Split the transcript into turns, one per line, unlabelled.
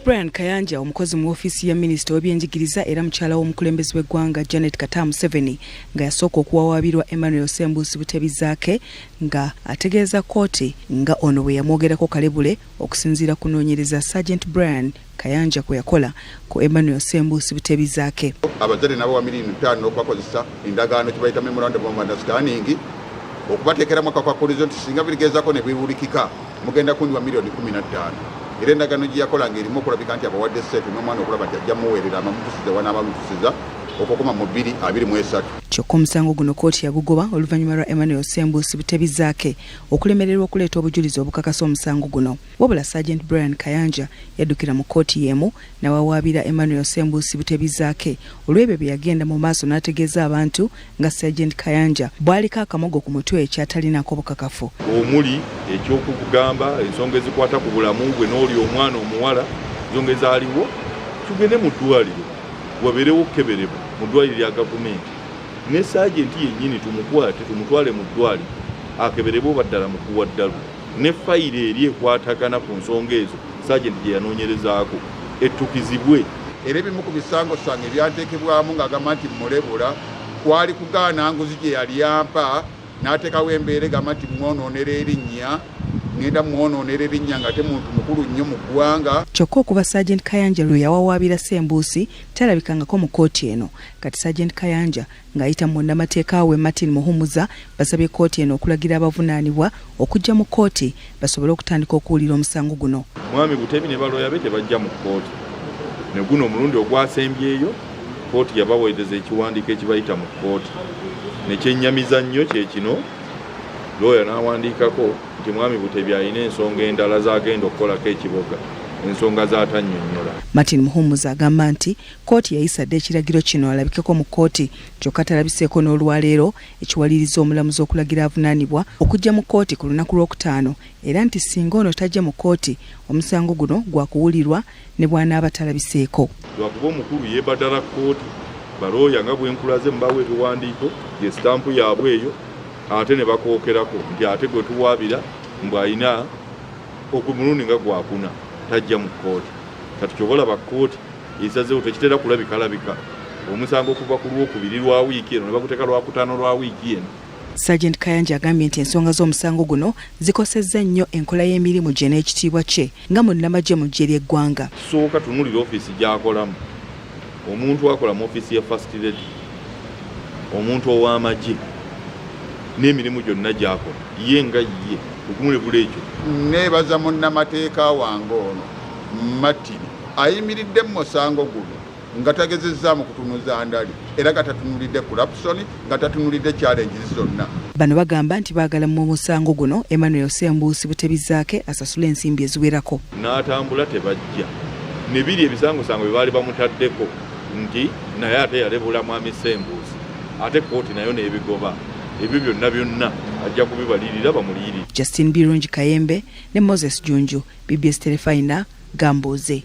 Brian Kayanja, omukozi mu ofiisi ya minisita w'ebyenjigiriza era mukyala w'omukulembeze w'eggwanga Janet Kataaha Museveni, nga yasooka okuwawaabirwa Emmanuel Ssembuusi Butebi Zaake, nga ategeeza kkooti nga ono bwe yamwogerako kalebule okusinziira ku kunoonyereza Sergeant Brian Kayanja kwe yakola ku Emmanuel Ssembuusi Butebi Zaake.
Abazadde nabawa miliyoni 5 n'okubakozesa endagaano kibayita memorandum of understanding, okubateekeramu akakwakulizo nti singa birigezaako ne biwulikika, mugenda kundiwa miliyoni 15. Era endagaano gye yakola ng'erimu okulabika nti abawadde ssente n'omwana okulaba nti ajja muweerera amamutusiza wanaamamutusiza okukoma mu 2023.
Kyokka omusango guno kkooti yagugoba oluvannyuma lwa Emmanuel Ssembuusi Butebi Zaake okulemererwa okuleeta obujulizi obukakasa omusango guno. Wabula Sergeant Brian Kayanja yaddukira mu kkooti y'emu n'awawaabira Emmanuel Ssembuusi Butebi Zaake olw'ebyo bye yagenda mu maaso n'ategeeza abantu nga Sergeant Kayanja bw'aliko akamogo ku mutwe ky'atalinaako bukakafu.
Omuli ekyokugamba ensonga ezikwata ku bulamu bwe n'oli omwana omuwala, ensonga ezaaliwo, tugende mu ddwaliro wabeerewo okukeberebwa mu ddwaliro lya gavumenti, ne saagenti yennyini tumukwate tumutwale mu ddwaliro akeberebwe oba ddala mukuwa ddalu, ne fayiro eri ekwatagana ku nsonga ezo saagenti gye yanoonyerezaako ettukizibwe.
Era ebimu ku bisangosango ebyanteekebwamu ng'agamba nti mulebula kwali kugaana nguzi gye yali ampa, n'ateekawo embeera egamba nti mwonoonera erinnya, ŋŋenda mwonoonera erinnya nga te muntu mukulu nnyo mu ggwanga.
Kyokka okuva Sergeant Kayanja lwe yawawaabira Ssembuusi, talabikangako mu kkooti eno. Kati Sergeant Kayanja ng'ayita mu munnamateeka we Martin Muhumuza basabye kkooti eno okulagira abavunaanibwa okujja mu kkooti basobole okutandika okuwulira omusango guno.
Mwami Butebi ne balooya be tebajja mu kkooti, ne guno omulundi ogwasembyeyo kkooti yabaweereza ekiwandiiko ekibayita mu kkooti. Ne kyennyamiza nnyo kye kino, looya n'awandiikako nti mwami Butebi alina ensonga endala z'agenda okukolako ekiboga, ensonga z'atannyonnyola.
Martin Muhumuza agamba nti kkooti yayisa dda ekiragiro kino alabikeko mu kkooti, kyokka talabiseeko n'olwaleero, ekiwaliriza omulamuzi okulagira avunaanibwa okujja mu kkooti ku lunaku lwokutaano, era nti singa ono tajja mu kkooti, omusango guno gwakuwulirwa ne bw'anaaba talabiseeko.
Lwakuba omukulu yeebadala kkooti, balooya nga bwenkulaze mubawa ebiwandiiko, ye sitampu yaabwe eyo, ate ne bakookerako nti ate gwe tuwaabira mbu alina ogumulundi nga gwakuna tajja mu kkooti. Kati ky'oba olaba kkooti esazeewo, tekitera kulabikalabika omusango okuva ku lwokubiri lwa wiiki eno ne baguteeka lwakutaano lwa wiiki eno.
Sergeant Kayanja agambye nti ensonga z'omusango guno zikosezza nnyo enkola y'emirimu gye n'ekitiibwa kye nga munnamagye mu ggye ly'eggwanga.
Sooka tunulira ofiisi gy'akolamu. Omuntu akola mu ofiisi ya First Lady, omuntu ow'amagye n'emirimu gyonna gy'akola ye nga ye, okumulebula ekyo.
Neebaza munnamateeka wange ono Martin ayimiridde mu musango guno nga tagezezzaamu kutunuza ndali, era nga tatunulidde corruption, nga tatunulidde challenges zonna.
Bano bagamba nti baagala mu musango guno Emmanuel Ssembuusi Butebi Zaake asasule ensimbi eziwerako.
N'atambula tebajja ne biri ebisangosango bye baali bamutaddeko nti naye ate yalebula mwami Ssembuusi, ate kkooti nayo n'ebigoba. Ebyo byonna byonna ajja kubibalirira bamuliyirire.
Justine Birungi Kayembe ne Moses Junju, BBS Terefayina, Gambuuze.